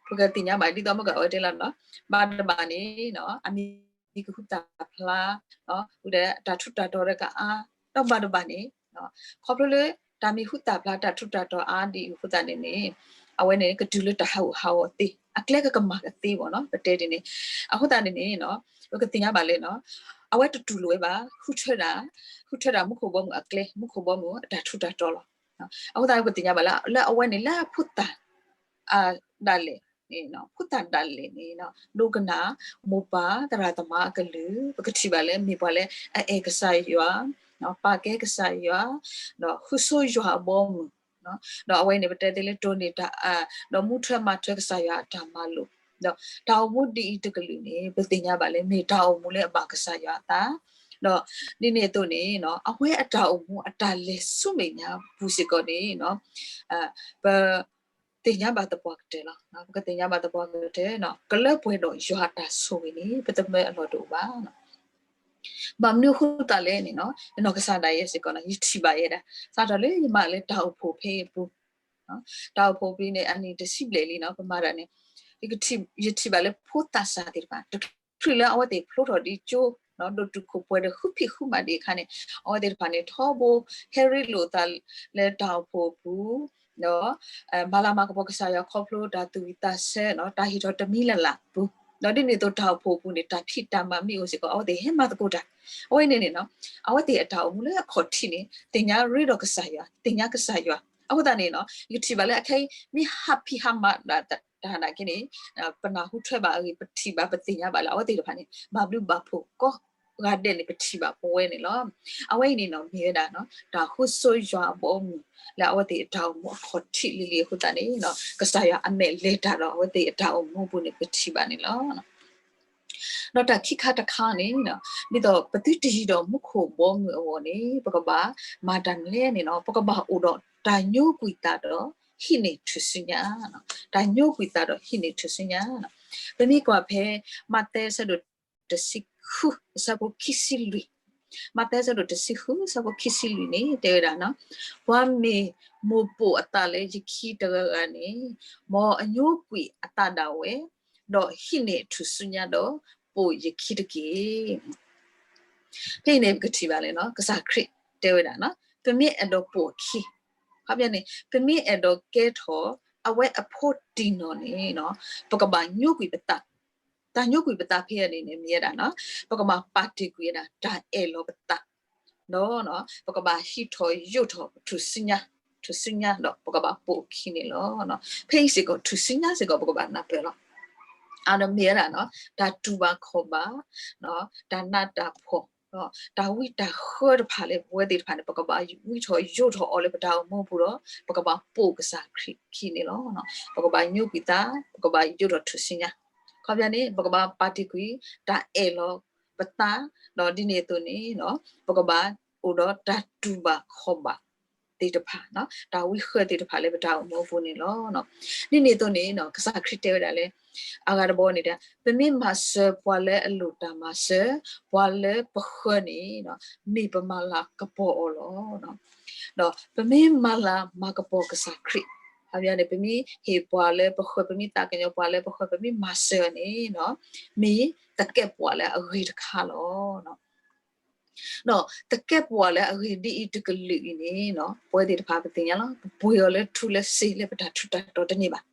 ပကသ့ၣ်ညါဘၣ် ဒ်သိးမ့ၢ်အဝဲတဲလီၤနီၤ ဘၣ်တဘၣ်န့ၣ် အမံၤကဟူသၣ်ဖျါ ဒီးတၢ်ထူးတၢ်တီၤဒီးကအါ ဒီးဘၣ်တဘၣ်န့ၣ် ခီဖျိလၢ တၢ်မံၤဟူသၣ်ဖျါတၢ်ထူးတၢ်တီၤအါဒ်အံၤအဃိသတးန့ၣ်န့ၣ် အဝဲန့ၣ်ကတုၤလၢတၢ်ဟးဂူာ်ဟးဂီၤသ့ အကျဲကကမၣ်ကသ့ဘၣ်နီၤ ပတဲဒ်န့ၣ် အဃိသတးန့ၣ်န့ၣ် ပကသ့ၣ်ညါဘၣ်လၢ အဝဲတတူၢ်လိာ်ဝဲဘၣ် ဃုထၢဒၣ် ဃုထၢဒၣ်မူခိၣ်ဘီမုၢ်အကျဲ မူခိၣ်ဘီမုၢ်အတၢ်ထူးတၢ်တီၤလီၤ. အဃိသတးန့ၣ် ပသ့ၣ်ညါဘၣ်လၢ လၢအဝဲန့ၣ်လၢအဖိသၣ် ဒၣ်လဲာ် ဖိသၣ်ဒၣ်လဲာ်န့ၣ် ဒိကနၣ် မိၢ်ပၢ်သရၣ်သမါအကလုၢ် ပကထံၣ်ဘၣ်လၢမ့ၢ်ပှၤလၢအအဲၣ်ကစၢ်ယွၤ ပာ်ကဲကစၢ်ယွၤ ဒီးဃုဆိယွၤအဘီအမုၢ် ဒီးအဝဲန့ၣ် ပတဲသ့လၢတိၢ်န့ၢ်တၢ်အါ ဒီးမူထွဲမၤထွဲကစၢ်ယွၤအတၢ်မၤလိာ် ဒီးတၢ်အိၣ်မူဒ်အံၤတကလုာ်န့ၣ် ပသ့ၣ်ညါဘၣ်လၢမ့ၢ်တၢ်အိၣ်မူလၢအဘၣ်ကစၢ်ယွၤအသး ဒီးဒ်န့ၣ်အသိးန့ၣ် အဝဲအတၢ်အိၣ်မူအတၢ်လဲၤဆူမဲာ်ညါပူၤစ့ၢ်ကီးန့ၣ် ပ သ့ၣ်ညါဘၣ်သပှၢ်ကတၢၢ်လီၤ. ပကသ့ၣ်ညါဘၣ်သပှၢ်ကတၢၢ် ကလၢပှဲၤဒီးယွၤအတၢ်ဆိၣ်ဂ့ၤန့ၣ် ပတမၢအလီၢ်တအိၣ်ဘၣ်. ဘၣ်မနုၤအဃိသတးလဲၣ်န့ၣ် ယနီၢ်ကစၢ်ဒၣ်ယဲစ့ၢ်ကီး ယထံၣ်ဘၣ်ယဲဒၣ် စးထီၣ်လၢယမၤလၢတၢ်အိၣ်ဖှိၣ်ဖဲအံၤအပူၤ တၢ်အိၣ်ဖှိၣ်ဖဲန့ၣ် အနံၣ်တဆံဘျဲၣ်လံနီၤ ပမၤတၢ်န့ၣ် ယထံၣ်ဘၣ်လၢဖိသၣ်စၢ်သ့ၣ်တဖၣ် တချုးလၢအဝဲသ့ၣ်ဖျိထီၣ်ဒ်ကၠိ ဒိၣ်တုာ်ခိၣ်ပှဲၤဒီးဃုဖံးဃုမၤဒံးအခါန့ၣ် အဝဲသ့ၣ်တဖၣ်န့ၣ် ထီဘိဟဲရ့လိာ်သးလၢတၢ်အိၣ်ဖှိၣ်အပူၤ ဒီး မၤလၤမၤကပီၤကစၢ်ယွၤခီဖျိတၢ်သူၣ်ဝံၣ်သးဆၢ တၢ်ဟ့ၣ်ထီၣ်တမံၤလၢ်လၢ်အပူၤ ဒီးဒ်န့ၣ်အသိးတၢ်အိၣ်ဖှိၣ်အပူၤန့ၣ် တၢ်ဖံးတၢ်မၤမ့ၢ်အိၣ်စ့ၢ်ကီး အဝဲသ့ၣ်ဟဲမၤသကိးတၢ် အဝဲန့ၣ်န့ၣ် အဝဲသ့ၣ်အတၢ်အိၣ်မူလၢအခီၣ်ထံးန့ၣ် သ့ၣ်ညါရ့ဒီးကစၢ်ယွၤ သ့ၣ်ညါကစၢ်ယွၤ အဃိသတးန့ၣ် ယကထံၣ်ဘၣ်လၢအခဲအံၤ မ့ၢ်ဟးဖံးဟးမၤဒၣ်တၢ်နာ်က့န့ၣ် ပနၢ်ဟူထွဲဘၣ်အဂ့ၢ် ပထံၣ်ဘၣ်ပသ့ၣ်ညါဘၣ်လၢအဝဲသ့ၣ်တဖၣ်န့ၣ် ဘၣ်ဘျုးဘၣ်ဖှိၣ်ကိးဂၤဒဲးန့ၣ် ပထံၣ်ဘၣ်ပဝဲန့ၣ်လီၤ. အဝဲအံၤန့ၣ်နီၤ မ့ၢ်ဝဲဒၣ် တၢ်ဃုဆိယွၤအဘီအမုၢ် လၢအဝဲသ့ၣ်အတၢ်အိၣ်မူအခီၣ်ထံးလံၤလံၤအဃိသတးန့ၣ် ကစၢ်ယွၤအမဲာ်လဲၤတၢ်ဒီးအဝဲသ့ၣ်အတၢ်အိၣ်မူအပူၤန့ၣ် ပထံၣ်ဘၣ်န့ၣ်လီၤ. ဒီးတၢ်ခံခါတခါန့ၣ် ဒ်သိးပသုတယံၤဒီးမူခိၣ်ဘီမုၢ်အဂီၢ်န့ၣ် ပကဘၣ်မၤတၢ်မနုၤလဲၣ်န့ၣ်နီၤ ပကဘၣ်အိၣ်ဒီးတၢ်ညိကွံာ်သးဒီးဟံးန့ၢ်ထူၣ်စုညါ, တၢ်ညိကွံာ်သးဒီးဟံးန့ၢ်ထူၣ်စုညါ. ပမ့ၢ်ကွၢ်ဖဲ မးသဲအဆၢဒိၣ်တဆံဃု အဆၢဖိခံဆံလွံၢ်, မးသဲအဆၢဒိၣ်တဆံဃု အဆၢဖိခံဆံလွံၢ်န့ၣ် တဲဝဲဒၣ်နီၤ, ပှၤမ့ၢ်မိၢ်ပိာ်အသးလၢယခံတဂၤဂၤန့ၣ် မ်အညိကွံာ်အသးဒၣ်ဝဲ ဒီးဟံးန့ၢ်ထူၣ်စုညါဒီး ပိာ်ယခံတက့ၢ်. ဖဲအံၤန့ၣ် ပကထံၣ်ဘၣ်လၢ ကစၢ်ခရံာ်တဲဝဲဒၣ်နီၤ, ပမ့ၢ်အဲၣ်ဒိးပိာ်အခံ, ခီပညီန့ၣ် ပမ့ၢ်အဲၣ်ဒိးကဲထီၣ် အဝဲအဖိတံၢ်နီၢ်န့ၣ် ပကဘၣ်ညိကွံာ်ပသး, တၢ်ညိကွံာ်ပသးဖဲအံၤန့ၣ် မ့ၢ်ဝဲဒၣ်နီၤ, ပကဘၣ်ပာ်တ့ၢ်ကွံာ်ဝဲဒၣ် တၢ်အဲၣ်လီၤပသး ဒီး ပကဘၣ်ဟံးထီၣ်ယိးထီၣ်ထူၣ်စုညါ, ထူၣ်စုညါဒီး ပကဘၣ်ပိာ်အခံန့ၣ်လီၤ. ဖဲအံၤစ့ၢ်ကီး ထူၣ်စုညါစ့ၢ်ကီး ပကဘၣ်နၢ်ပၢၢ်လီၤ. အဝဲမ့ၢ်ဝဲဒၣ်နီၤ, တၢ်တူၢ်ဘၣ်ခီၣ်ဘၣ်, တၢ်နးတၢ်ဖှီၣ်, တၢ်ဝံတၢ်ဃၢတဖၣ်လၢပဝဲသ့ၣ်တဖၣ်န့ၣ် ပကဘၣ်ဝံထီၣ်ယိးထီၣ်အီၤလၢပတၢ်အိၣ်မူအပူၤဒီး ပကဘၣ်ပိာ်ကစၢ်ခရံာ်ခံန့ၣ်လီၤ. ပကဘၣ်ညိကွံာ်သး, ပကဘၣ်ယိးထီၣ်ထူၣ်စုညါ, ခီပညီန့ၣ် ပကဘၣ်ပာ်တ့ၢ်ကွံာ် တၢ်အဲၣ်လီၤပသး, ဒီးဒ်န့ၣ်အသိးန့ၣ် ပကဘၣ်အိၣ်ဒီးတၢ်တူၢ်ဘၣ်ခီၣ်ဘၣ် တၢ်ဝံဃၢသ့ၣ်တဖၣ်, တၢ်ဝံဃၢသ့ၣ်တဖၣ်လၢပတၢ်အိၣ်မူအပူၤန့ၣ်လီၤ. ဒ်န့ၣ်အသိးန့ၣ် ကစၢ်ခရံာ်တဲဝဲဒၣ်လၢ အဂၤတဘီန့ၣ်ဒီး ပမ့ၢ်မၤစၢၤပှၤလၢအလိၣ်တၢ်မၤစၢၤ, ပှၤလၢပဃၢၤန့ၣ် မ့ၢ်ပမၤလၤကပီၤအီၤလီၤ. ဒီးပမ့ၢ်မၤလၤမၤကပီၤကစၢ်ခရံာ်, အန့ၣ် ပမ့ၢ်ဟ့ၣ်ပှၤလၢပဃၢၤ, ပမ့ၢ်သးကညီၤပှၤလၢပဃၢၤ, ပမ့ၢ်မၤစၢၤန့ၣ် မ့ၢ်သကဲးပဝးလၢအဂ့ၤတခါလီၤ. ဒီးသကဲးပဝးလၢအဂ့ၤဒ်အံၤတကလုာ်အံၤန့ၣ် ပဝဲသ့ၣ်တဖၣ်ပသ့ၣ်ညါလီၤ. ပပှ့ၤအီၤလၢထူလၢစ့လၢပတၢ်ထူးတၢ်တီၤတန့ၢ်ဘၣ်.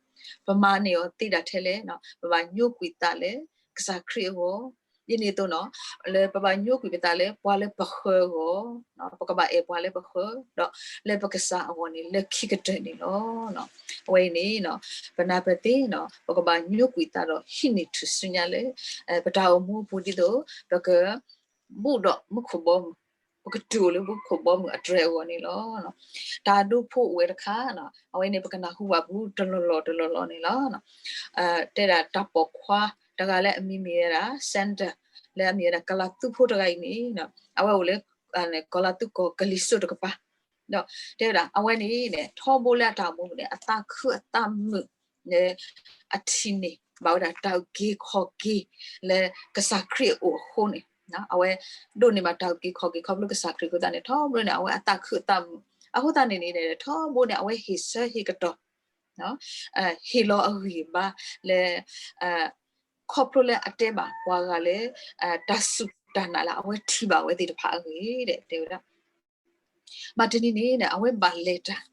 ပမၤန့ၢ်အီၤသ့ဒၣ်ထဲလဲၣ်, ပဘၣ်ညိကွံာ်သးလၢကစၢ်ခရံာ်အဂီၢ်. ဒ်န့ၣ်အသိးန့ၣ် လၢပဘၣ်ညိကွံာ်ပသးလၢပှၤလၢပဃၢၤအဂီၢ်, ပကဘၣ်အဲၣ်ပှၤလၢပဃၢၤ, ဒီးလၢပကစၢ်အဂီၢ်န့ၣ် လၢခံကတၢၢ်န့ၣ်လီၤ. အဝဲအံၤန့ၣ် ပနၢ်ပၢၢ်သ့န့ၣ် ပကဘၣ်ညိကွံာ်သးဒီးဟံးန့ၢ်ထူၣ်စုညါလၢ ပတၢ်အိၣ်မူအပူၤဒ်သိး ပက ဘူၣ်ဒီးမူခိၣ်ဘီမုၢ်, ပကတုၤအိၣ်လၢမူခိၣ်ဘီမုၢ်အတြဲၤအဂီၢ်န့ၣ်လီၤ. တၢ်ဒိဖိအိၣ်ဝဲတခါ, အဝဲန့ၣ် ပကနၢ်ဟူဘၣ်ပူၤတလီၢ်လီၢ်တလီၢ်လီၢ်န့ၣ်လီၤ. တဲဒၣ်တၢ်ပိာ်ခွါတဂၤလၢအမံၤမ့ၢ်ဝဲဒၣ် Sandra, လၢအမ့ၢ်ဝဲဒၣ်ကီၤလၤသူဖိတဂၤအံၤန့ၣ် အဝဲအိၣ်လၢ ကီၤလၤသူကီၢ်ကလံၤစိးတကပၤ, ဒီးတဲဝဲဒၣ် အဝဲန့ၣ် ထီဘိလၢအတၢ်အိၣ်မူန့ၣ် အသးခုအသးမုာ် အထံၣ်န့ၢ်ဘၣ်ဝဲဒၣ်တၢ်အုၣ်က့ၤခီၣ်က့ၤလၢကစၢ်ခရံာ်အအိၣ်အဃိန့ၣ်, အဝဲဒိးန့ၢ်ဘၣ်တၢ်အုၣ်က့ၤခီၣ်က့ၤခီဖျိကစၢ်ခရံာ်အဃိသတးန့ၣ် ထီဘိန့ၣ် အဝဲအသးခုအသးမုာ်. အဃိသတးန့ၣ်န့ၣ် ထီဘိန့ၣ် အဝဲဟ့ၣ်ဆၢဟ့ၣ်ကတီၢ် ဟ့ၣ်လီၤအဂံၢ်အဘါလၢ ခီဖျိလၢအတဲဘၣ်ပှၤဂၤလၢ တၢ်စူၢ်တၢ်နာ်လၢအဝဲထံၣ်ဘၣ်ဝဲသ့ၣ်တဖၣ်အဂ့ၢ် တဲဝဲဒၣ် ဘၣ်တနံၤန့ၣ် အဝဲဘၣ်လဲၤတၢ်,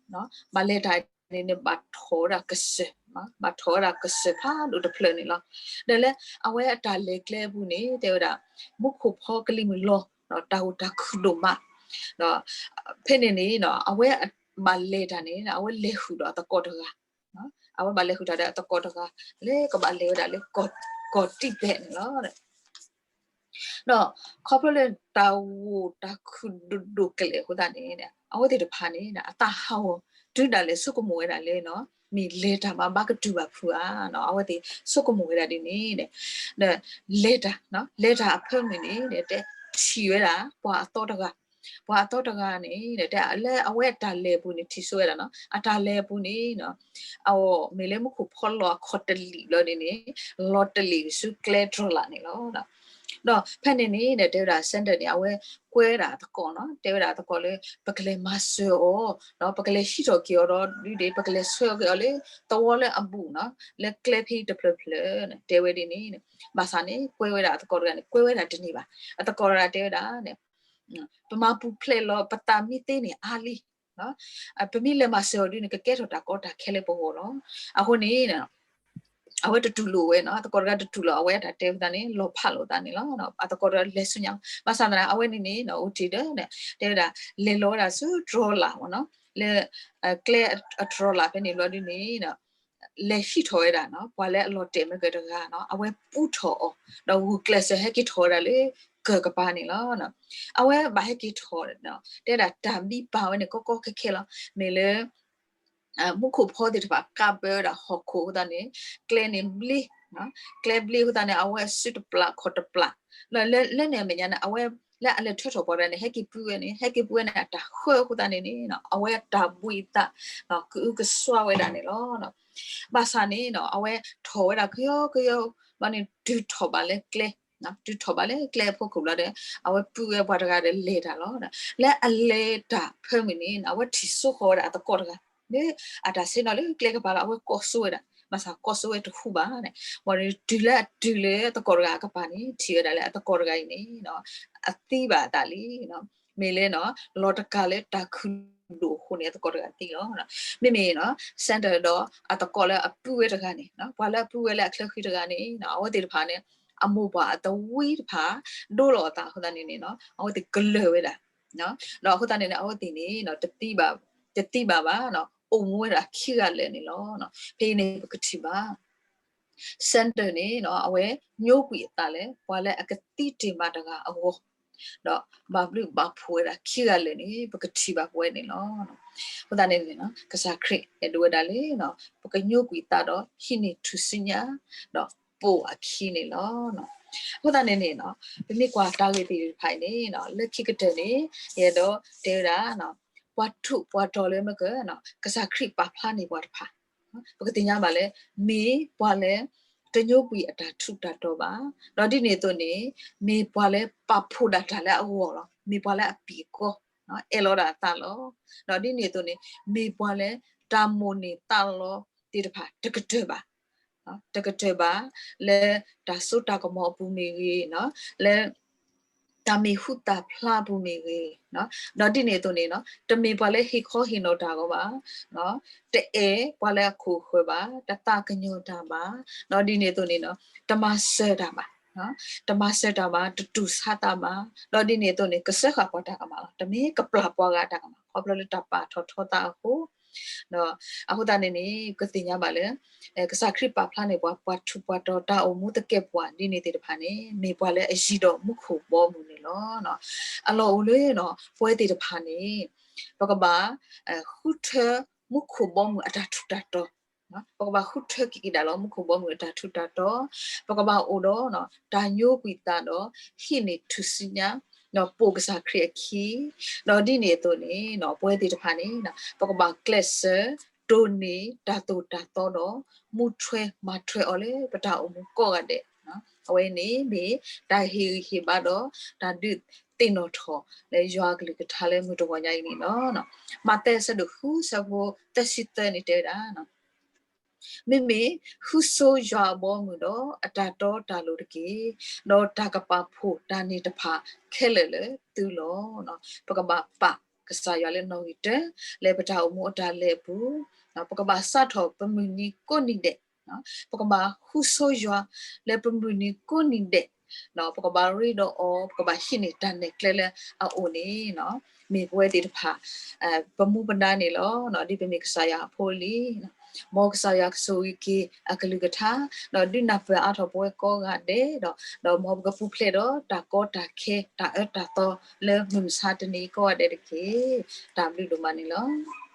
ဘၣ်လဲၤတၢ်န့ၣ်န့ၣ် ဘၣ်ထီၣ်ဝဲဒၣ်ကစၢၢ်, ဘၣ်ထီၣ်ဝဲဒၣ်ကစၢၢ်ဖးဒိၣ်တဖျၢၣ်န့ၣ်လီၤ. ဒီးလၢအဝဲအတၢ်လဲၤကျဲအပူၤန့ၣ် တဲဝဲဒၣ် မူခိၣ်ဖီကလံၤမုၢ်လီၤ, တၢ်အိၣ်တၢ်ခုၣ်ဒိၣ်မး, ဒီးဖဲန့ၣ်န့ၣ် အဝဲဘၣ်လဲၤတၢ်န့ၣ် အဝဲလဲၤဃုာ်ဒီးအသကိးတဂၤ, အဝဲဘၣ်လဲၤဃုာ်တၢ်ဒီးအသကိးတဂၤ လၢကဘၣ်လဲၤဝဲဒၣ်လၢ ကီၢ်တံးဘဲးန့ၣ်လီၤ. ဒီးခီဖျိလၢတၢ်ဂိၢ်တၢ်ခုၣ်ဒိၣ်ဒိၣ်ကလဲာ်အဃိသတးန့ၣ် အဝဲသ့ၣ်တဖၣ်န့ၣ် အသးဟးဂီၤ တုၤဒၣ်လဲာ်ဆိကမိၣ်ဝဲဒၣ်လၢ မ့ၢ်လဲၤတၢ်မၤဘၣ်ကတုၤဘၣ်ဖုးဧါ, အဝဲသ့ၣ်ဆိကမိၣ်ဝဲဒၣ်ဒ်န့ၣ် ဒီးလဲၤတၢ်, လဲၤတၢ်အဖၢမုၢ်န့ၣ် တဲထံၣ်ဝဲဒၣ် ပှၤအသီတဂၤ, ပှၤအသီတဂၤန့ၣ် တဲလၢအဝဲအတၢ်လဲၤအပူၤန့ၣ် ထံၣ်ဆိဝဲဒၣ်နီၤ အတၢ်လဲၤအပူၤန့ၣ် အမ့ၢ်လၢမူခိၣ်ဖီလီၤအခီၣ်တလံာ်ဘျီဒ်န့ၣ် လီၤတလ့ၢ်ဆူကျဲတြီၤလၢ်န့ၣ်လီၤ. ဒီးဖဲန့ၣ်န့ၣ် တဲဝဲဒၣ် Sandra န့ၣ် အဝဲကွဲဝဲဒၣ်အသကိးနီၤ တဲဝဲဒၣ်အသကိးလၢ ပကလဲၤမၤစၢၤအီၤ ပကလဲၤဟံးထီၣ်က့ၤအီၤဒီးဒ်န့ၣ် ပကလဲၤဆှၢက့ၤအီၤလၢသဝီလၢအဘူးနီၤ လၢကျဲဖဲတဖျၢၣ်ဖျၢၣ် တဲဝဲဒ်န့ၣ် ဘၣ်ဆၣ်န့ၣ် ကွဲဝဲဒၣ်အသကိးတဂၤန့ၣ် ကွဲဝဲဒၣ်တန့ၢ်ဘၣ်. အသကိးတဂၤတဲဝဲဒၣ်န့ၣ် ပမၤပူၤဖျဲးလီၤပသးမံသ့န့ၣ်အါလံ. ပမ့ၢ်လဲၤမၤစၢၤအီၤဒ်န့ၣ် ကကဲထီၣ်တၢ်ကီတၢ်ခဲလၢပဂီၢ်လီၤ. အဃိန့ၣ် အဝဲတတူၢ်လိာ်ဝဲနီၤ အသကိးတဂၤတတူၢ်လိာ် အဝဲအတၢ်တဲဝဲသတးန့ၣ် လီၤဖးလိာ်သးန့ၣ်လီၤ. အသကိးတဂၤလဲၤဆူညါ ဘၣ်ဆၣ်သနာ် အဝဲန့ၣ်န့ၣ် အိၣ်တ့ၢ်ဒီး တဲဝဲဒၣ် လဲၤလီၤဝဲဒၣ်ဆူတြီၤလၢ်မ့ၢ်နီၤ လၢ ကျဲအတြီၤလၢ်ဖဲန့ၣ်ဘျီဒ်န့ၣ် လဲၤဟံးထီၣ်ဝဲဒၣ်နီၤ ပှၤလၢအလီၤတဲာ်မ့ၢ်ကတဂၤနီၤ အဝဲပူထီၣ်အီၤ ဒီးဂုာ်ကျဲးစၢးဟဲက့ၤထီၣ်ဝဲဒၣ်လၢကၢၢ်ကပၤန့ၣ်လီၤ. အဝဲဘၣ်ဟဲက့ၤထီၣ် တဲဝဲဒၣ်တၢ်မံပာ်ဝဲန့ၣ်ကီကီခဲခဲလီၤ. မ့ၢ်လၢ မူခိၣ်ဖီသ့ၣ်တဖၣ်ကးဘၢဝဲဒၣ်ဟီၣ်ခိၣ်အဃိသတးန့ၣ် ကျဲန့ၣ်ဘျ့ ကျဲဘျ့အဃိသတးန့ၣ် အဝဲစုတပျၢ်ခီၣ်တပျၢ် လၢန့ၣ်အမဲာ်ညါန့ၣ် အဝဲလၢအလဲၤထွဲထီၣ်ပှၤတဂၤန့ၣ် ဟဲက့ၤပုၢ်ဝဲန့ၣ် ဟဲက့ၤပုၢ်ဝဲန့ၣ် အတၢ်ဃၢအဃိသတးန့ၣ်န့ၣ် အဝဲတၢ်ဘှံးအသး ကအုကစွါဝဲဒၣ်န့ၣ်လီၤ. ဘၣ်ဆၣ်န့ၣ် အဝဲထီၣ်ဝဲဒၣ်ကယီကယီ ဘျီန့ၣ် တုၤထီၣ်ဘၣ်လၢကျဲ တုၤထီၣ်ဘၣ်လၢကျဲအဖီခိၣ်ဘျီဒီး အဝဲပုၢ်ဝဲပှၤတဂၤဒီးလဲၤတၢ်လီၤ. လၢအလဲၤတၢ်ဖၢမုၢ်န့ၣ် အဝဲထံၣ်စိဃီၤဝဲဒၣ်အသကိးတဂၤ လၢအတၢ်ဆ့ၣ်နီၤလၢကျဲကပၤလီၤ အဝဲကိးစိဝဲဒၣ် ဘၣ်ဆၣ်ကိးစိဝဲတဟူဘၣ်န့ၣ် ဘၣ်ဒီးတုၤလၢအတုၤလၢအသကိးတဂၤအကပၤန့ၣ် ထံၣ်ဝဲဒၣ်လၢအသကိးတဂၤအံၤန့ၣ် အသံဘၣ်အသးလံ. မ့ၢ်လၢ လီၤတကးလၢတၢ်ခုၣ်ဒိၣ်အဃိန့ၣ် အသကိးတဂၤသံလီၤ. မ့မ့ၢ် Sandra ဒီးအသကိးလၢအပုၢ်ဝဲတဂၤန့ၣ် ပှၤလၢအပုၢ်ဝဲလၢအချၢဃံတဂၤန့ၣ် အဝဲသ့ၣ်တဖၣ်န့ၣ် အမိၢ်ပှၢ်အသဝံတဖၣ် ဒိလီၤအသးအဃိသတးန့ၣ်န့ၣ် အဝဲသ့ၣ်ကလၢာ်ဝဲဒၣ် ဒီးအဃိသတးန့ၣ်န့ၣ် အဝဲသ့ၣ်န့ၣ် တသံဘၣ်ဘၣ် အိၣ်မူဝဲဒၣ်ခံဂၤလၢာ်န့ၣ်လီၤ. ဖဲအံၤန့ၣ် ပကထံၣ်ဘၣ် Sandra န့ၣ် အဝဲညိကွံာ်အသးလၢ ပှၤလၢအကသံတ့ၢ်မးတဂၤအဂီၢ် ဒီးဘၣ်ဘျုးဘၣ်ဖှိၣ်ဝဲဒၣ်ခံဂၤလၢာ်န့ၣ် ပကထံၣ်ဘၣ်ပဝဲန့ၣ်လီၤ. အဃိသတးန့ၣ်န့ၣ် ကစၢ်ခရံာ်အဲၣ်ဒိးဝဲဒၣ်လၢ ပကညိကွံာ်သးဒီးဟံးန့ၢ်ထူၣ်စုညါ ဒီးပိာ်အခံန့ၣ်လီၤ. အဃိသတးန့ၣ်န့ၣ် ပမ့ၢ်ကွၢ်တၢ်ဂ့ၢ်သ့ၣ်တဖၣ်အံၤန့ၣ် လၢခံကတၢၢ်န့ၣ် ယအဲၣ်ဒိးတဲဝဲဒၣ် ပှၤထူးပှၤတီၤလၢမ့ၢ်က ကစၢ်ခရံာ်ပာ်ဖျါန့ၢ်ပှၤတဖၣ်, ပကသ့ၣ်ညါဘၣ်လၢ မ့ၢ်ပှၤလၢ တညိကွံာ်အတၢ်ထူးတၢ်တီၤဘၣ်, ဒီးဒ်န့ၣ်အသိးန့ၣ် မ့ၢ်ပှၤလၢပာ်ဖှိၣ်ဒၣ်တၢ်လၢအဂီၢ်လီၤ, မ့ၢ်ပှၤလၢအပံာ်အကီ, အဲၣ်လီၤဒၣ်အသးလီၤ. ဒီးဒ်န့ၣ်အသိးန့ၣ် မ့ၢ်ပှၤလၢ တၢ်မိၣ်န့ၢ်သးလီသ့ၣ်တဖၣ် တကတၢၢ်ဘၣ်, တကတၢၢ်ဘၣ်, လၢတၢ်စိတၢ်ကမီၤအပူၤမ့ၢ်ဂ့ၤ, လၢ တၢ်မံၤဟူသၣ်ဖျါအပူၤမ့ၢ်ဂ့ၤ, ဒီးဒ်န့ၣ်အသိးန့ၣ် တမ့ၢ်ပှၤလၢဟ့ၣ်ခီဟ့ၣ်နီၤတၢ်အဂီၢ်ဘၣ်, တအဲၣ်ပှၤလၢအခိၣ်အဃၢၤဘၣ်, တသးကညီၤတၢ်ဘၣ်, ဒီးဒ်န့ၣ်အသိးန့ၣ် တမၤစၢၤတၢ်ဘၣ်, တမၤစၢၤတၢ်ဘၣ်, တတူၢ်ဆါသးဘၣ်, ဒီးဒ်န့ၣ်အသိးန့ၣ် ကစၢဃာ်ပှၤတၢ်ကမၣ်လီၤ, တမ့ၢ်ကပျၢ်ပှၤဂၤတၢ်ကမၣ် ခီဖျိလၢတၢ်ပာ်ထီၣ်ထီသးအဃိ ဒီးအဃိသတးန့ၣ်န့ၣ် ပကသ့ၣ်ညါဘၣ်လၢ ကစၢ်ခရံာ်ပာ်ဖျါန့ၢ်ပှၤ ပှၤထူးပှၤတီၤ တၢ်အိၣ်မူသကဲာ်ပဝးဒ်န့ၣ်သ့ၣ်တဖၣ်န့ၣ် မ့ၢ်ပှၤလၢအယံၤဒီးမူခိၣ်ဘီမုၢ်န့ၣ်လီၤ. အလီၢ်အိၣ်လၢ ပဝဲသ့ၣ်တဖၣ်န့ၣ် ပကဘၣ် ဃုထၢမူခိၣ်ဘီမုၢ်အတၢ်ထူးတၢ်တီၤ, ပကဘၣ်ဃုထၢက့ၤကဒါလီၤ မူခိၣ်ဘီမုၢ်အတၢ်ထူးတၢ်တီၤ, ပကဘၣ်အိၣ်ဒီး တၢ်ညိကွံာ်သးဒီး ဟံးန့ၢ်ထူၣ်စုညါ ဒီးပိာ်ကစၢ်ခရံာ်အခံ, ဒီးဒ်န့ၣ်အသိးန့ၣ် ပဝဲသ့ၣ်တဖၣ်န့ၣ် ပကဘၣ်ကျဲးစၢး တိၢ်န့ၢ်တၢ်သိၣ်တၢ်သီဒီး မူထွဲမၤထွဲအီၤလၢပတၢ်အိၣ်မူကိးဂၤဒဲး, အဝဲန့ၣ်မ့ၢ်တၢ်ဟ့ၣ်ဂံၢ်ဟ့ၣ်ဘါဒီး တၢ်ဒုးသ့ၣ်နီၣ်ထီၣ် လၢယွၤအကလုၢ်ကထါလၢမုၢ်တဂီၤညါအံၤန့ၣ်လီၤ. မးသဲအဆၢဒိၣ်ဃု အဆၢဖိသၢဆံသၢန့ၣ်တဲဝဲဒၣ် မ့မ့ၢ်ဃုဆိယွၤအဘီအမုၢ်ဒီး အတၢ်တီတၢ်လိၤတက့ၢ်, ဒီးတၢ်ကပာ်ဖှိၣ်တၢ်န့ၣ်တဖၣ်ခဲလၢာ်လၢသုလီၤ. ပကဘၣ်ပာ်ကစၢ်ယွၤလၢနီၣ်ဂံၢ်တၢ လၢပတၢ်အိၣ်မူအတၢ်လဲၤအပူၤ, ပကဘၣ်စးထီၣ်ပမုၢ်နံၤကိးနံၤဒဲး, ပကဘၣ်ဃုဆိယွၤလၢပမုၢ်နံၤကိးနံၤဒဲး, ပကဘၣ်ရ့ဒီးအီၤ, ပကဘၣ်ဟံးန့ၢ်တၢ်နဲၣ်ကျဲလၢအအိၣ်န့ၣ် မ့ၢ်ပဝဲသ့ၣ်တဖၣ် ပမူပဒါန့ၣ်လီၤ. ဒ်ပမ့ၢ်ကစၢ်ယွၤအဖိအလံၤ, မ်ကစၢ်ယွၤကဆိၣ်ဂ့ၤက့ၤအကလုၢ်ကထါ, ဒီးဒုးနၢ်ပၢၢ်အါထီၣ်ပဝဲကိးဂၤဒဲးဒီး, ဒီးမ်ပကပူၤဖျဲးဒီးတၢ်ကီတၢ်ခဲ တၢ်အၢတၢ်သီလၢမုၢ်မဆါတနံၤအံၤကိးဂၤဒဲးတက့ၢ်. တၢ်ဘျုးဒိၣ်မးန့ၣ်လီၤ.